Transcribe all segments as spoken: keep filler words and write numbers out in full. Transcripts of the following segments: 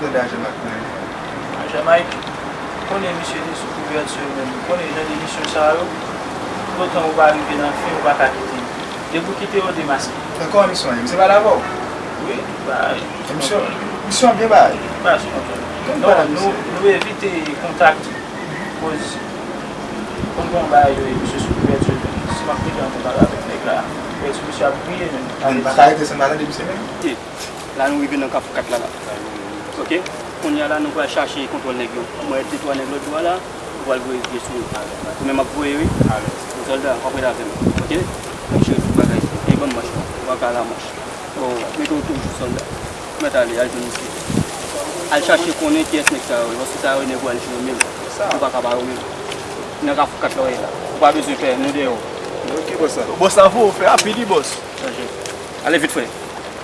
Sòlda Jean-Marc menm. Jean-Mike, ou konnen misye te sou kouvèti menm. Ou konnen jan de misyon sa yo, toutotan ou pa rive nan fen, ou pa ka kite l. Depi w kite yo demaske. Men kòman misyon an ye? Misye pale avè w? Wi, ba, misyon, misyon an byen bay. Ba, sou kontwòl. Non, nou, nou evite kontak. Koz, konn gen yon bagay yo ye, misye sou kouvèti, si m ap rete an kontak avèk nèg la, kouvèti misye ap griye menm. Men pa ka rete san m pa tande misye menm. Ok. La nou rive nan Kafou kat la la. Ok. Kounye a la nou pral chache kontwòl nèg yo. Mwen de twa nèg lòt bò a la, nou pral voye vye sou yo. Ou menm ap voye wi. Bon sòlda, w ap rete avè m. Ok. Make sure tout bagay. Ey, ban m manch la. Ou pa ka la manch. Oh, mete w toujou sòlda. Mèt ale, al jwenn misye. Al chache konnen kiyès nèg sa yo ye. Paske sa yo nèg ou al jwenn yo menm. Ou pa ka ba yo menm. Nan Kafou kat la w ye la. Ou pa bezwen pè, nou dèyè w. Ok, bòs la. Bòs la, fò w fè rapid wi, bòs. Chanje. Ale vit, frè.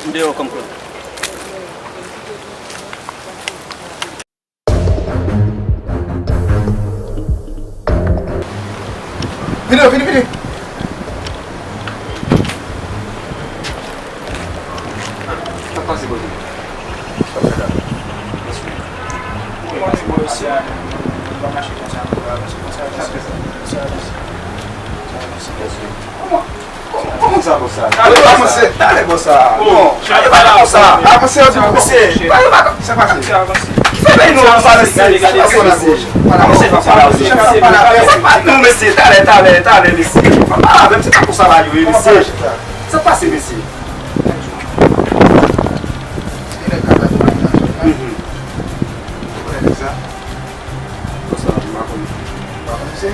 M deyò kòm klòd. Vini, vini, vini. Sa pase, bòs? Sa fè la. Mwen se bò isi a, nou pa mache konsa, nou pa avanse konsa, avanse. Sa avanse. Sa avanse. Kòman? Kòman, kòman sa, bòs la? Talè, talè, bòs la. Non, talè pa konsa. Avanse, yo di, mesye, talè pa konsa. Ki fè peyi nou konsa, mesye? Sa pase, mesye. Mesye, pa konsa, mesye. Non, mesye, talè, talè, talè, mesye. Pa pale avè m, se pa konsa bagay yo ye, mesye. Sa pase, mesye. Mhm. Konsa, m pa konn. M pa konn misye.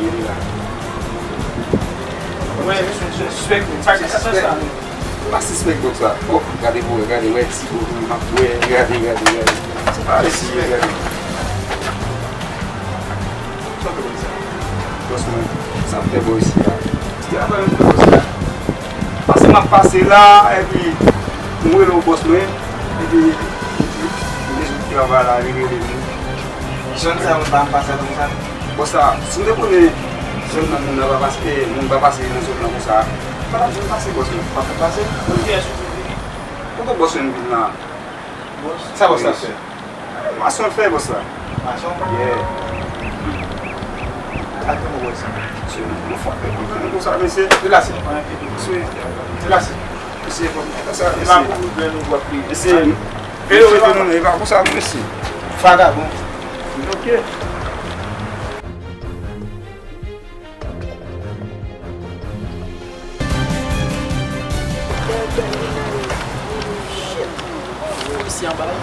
Li la. Mwen, se sispèk, men sa, sa, sa, sa. M pa sispèk, bòs la. Oh, gade, bro, gade, wè, ti bro, m ap wè, gade, gade, gade. Se pa mesye, gade. Bòs mwen, sa m fè bò isi a? Ti travay m fè bòs la. Pase m ap pase la, epi m rele w bòs mwen, epi m di, m bezwen travay la, li rele m. Zòn sa yo pa m pase konsa. Bòs la, si m te konnen zòn nan moun nan pa pase, moun pa pase nan zòn nan konsa, m pa t ap janm pase bòs mwen. Pa t ap pase? Kote bòs mwen vin la? Sa bòs la fè? Mason l fè, bòs la. Mason? Yeah. Ak nou wè sa. Se nou frape kontan nou konsa, mesye. Delase. Mesye. Delase. Mesye, bon, sa, mesye. Mesye. Veye w ete nou, non, e pa konsa, mesye. Vagabon. Ok. Isi anba la.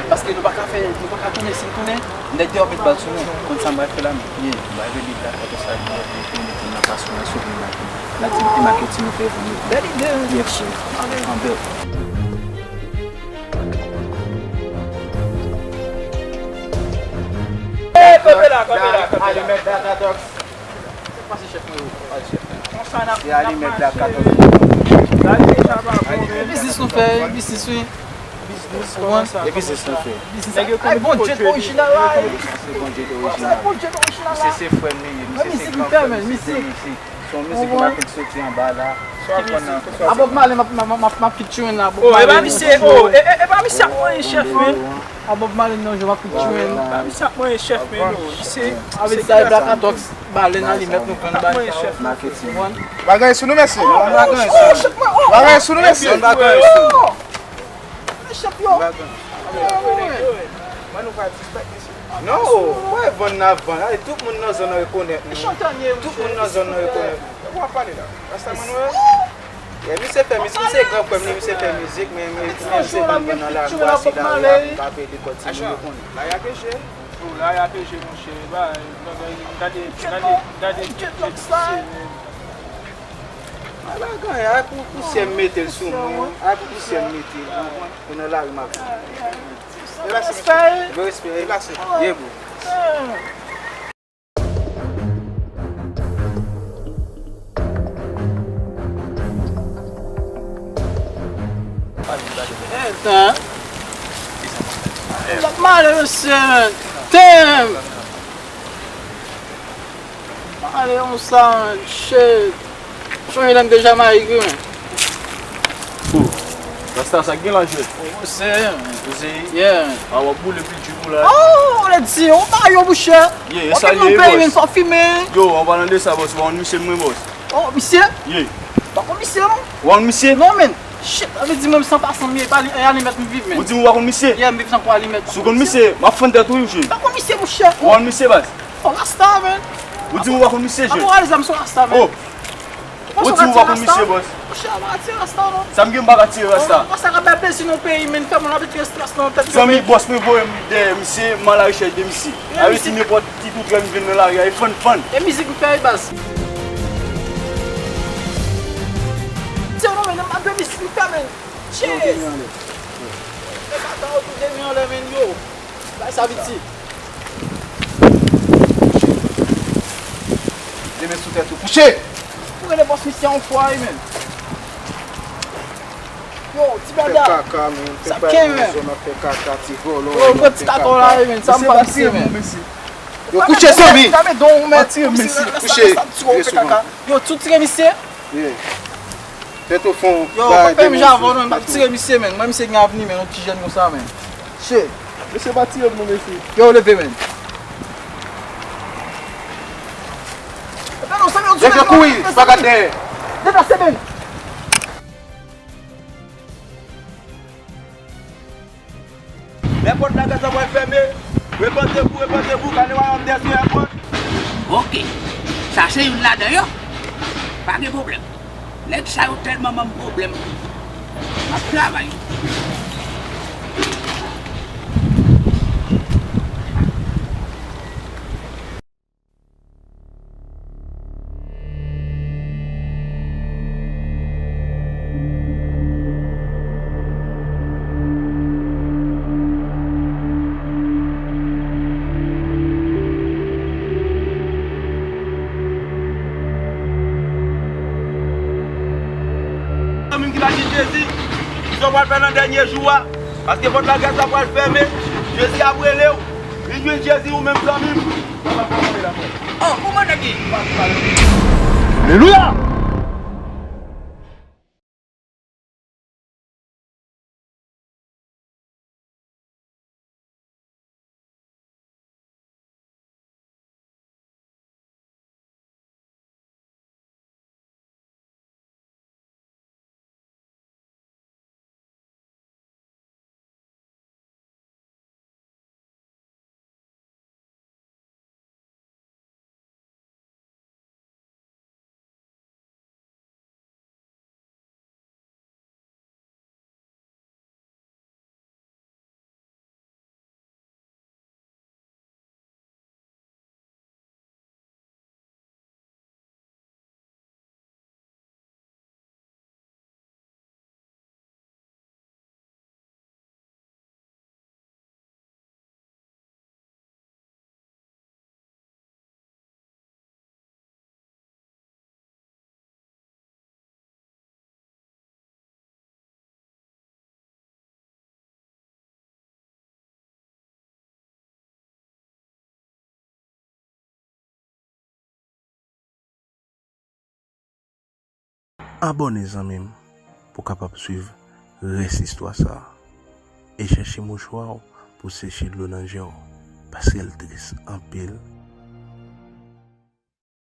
Paske nou pa ka fè, nou pa ka tounen, si n tounen, nèg yo ap met bal sou nou. Konn sa m pral fè la, m pye, m pral rele Black Panther sa, nou ap met nou nan pasyon, nan souvni maketin. Nan aktivite maketin nou fè vini. Bèl ide, wi. Yes, sir. Anbèl. Ey, kanpe la, kanpe la, kanpe la. Alimèt Data Talks. Se alimèt la katòz. Biznis nou fè, biznis wi. Biznis, kòman sa? E biznis nou fè. Biznis. Ay, bon jet orijinal la. Se bon jet orijinal. Misye se frè m li ye, misye se gran frè m, misye se mizik. Se yon mizik m ap fè k soti anba la. A Bob Marley, m ap, m ap, m ap, m ap featuring la, Bob Marley. Oh, e pa misye, oh, e, e, e pa misye ap manyen chèf, men. A Bob Marley, non, je m ap featuring. E pa misye ap manyen chèf, men, non. Misye, avè sa, e Black Atox, Balen, Alimèt, nou pran bagay sa yo. Bagay sou nou, mesye. Bagay sou nou. Bagay sou nou, mesye. Bagay sou nou. Mwen nou pa dispèt, mesye. Non, mwen vann n ap vann. Ay, tout moun nan zòn nan rekonèt nou. Tout moun nan zòn nan rekonèt nou. W ap pale la. Rasta Manwè. E misye fè mizik, misye gran frè m li, misye fè mizik, men, men, men misye vann vann nan lari, m pase lari a, m pa peye li kòb, ti moun yo konnen. Lari a peche. Oh, lari a peche, monchè. Ba, gade, gade, gade. Ay, pa gen anyen, ay pou pousyè m mete l sou mwen, ay pou pousyè m mete l, ou konprann? Ou nan lari m ap viv. Respè. Respè. Ye bro. Etan. L ap male mesye, man. Damn. Male konsa, man. Shit. Chonje lè m te Jamayik wi, man. Oh, Rasta, sa k gen la, jwèt? Oh, se, se, yeah. A, w ap boule pi di pou la. Oh, let's see, ou ba yo, mouche. Yeah, e sa l ye, boss. Fò fimen. Yo, an palan de sa, boss, ou pa konn misye mwen, boss? Oh, misye? Yeah. Pa konn misye, non? Ou pa konn misye? Non, men. Shit, sa vle di mwen, m san pasan, m ye, pa li, e alimèt m viv, men. Ou di m ou pa konn misye? Yeah, m viv san kwa alimèt. Si w konn misye, m ap fann tèt ou, wi, jwèt. Pa konn misye, mouche. Ou pa konn misye, baz? Oh, Rasta, men. Ou di m ou pa konn misye, jwèt. Apo, ale zam sou Rasta, men. Oh. Ou di m ou pa konn misye, boss. Mouche, a pa atire Rasta, non. Sa m gen m pa ka tire Rasta. Ou pa sa ka bay plezi nan peyi, men fè moun abitye strès nan tèt yo, men. Zanmi, boss mwen voye m dèyè misye, m al arechèch de misye. Arete nenpòt ti toutrè m vin nan lari a, e fann fann. E mizik m fè, e baz. Tye non, men, m ap de mizik m fè, men. Tye. E kaka yo tou de men anlè, men, yo. Bay sa piti. Demen sou tèt ou kouche. Ou rele bòs misye yon fwa, wi, men. Yo, ti bèda. Fè kaka, men. Sa k gen, men. Zòn ap fè kaka, ti vòlò. Yo, pran ti kaka w la, wi, men. Sa m pa misye, men. Yo, kouche, zanmi. Kame don, men. Atire mesye. Kouche. Yo, tou tire misye. Tèt o fon. Yo, pa fè m jan avè w, non, m ap tire misye, men. Mwen, misye gen avni, men, yon ti jèn konsa, men. Che. Mesye pa tire m non, mesye. Yo, leve, men. Leve, kouri, pa gade dèyè. Deplase, men. Lè pòt lagaz la pral fèmen, repantevou, repantevou, kale wayòm dèzè a pòt. Oke. Sa se youn ladan yo. Pa gen pwoblèm. Nèg sa yo tèlman ban m pwoblèm. M ap travay. Zanmi m ki pa jwenn Jezi, kisa w pral fè nan dènye jou a? Paske pòt lagaz la pral fèmen. Jezi ap rele w. Vin jwenn Jezi ou menm zanmi m. Papa, papa, papa, papa. Oh, kòman nèg li? Alelouya! Abòne zanmi m pou w kapab swiv rès istwa sa a. E chèche mouchwa w pou w seche dlo nan je w, paske l tris anpil.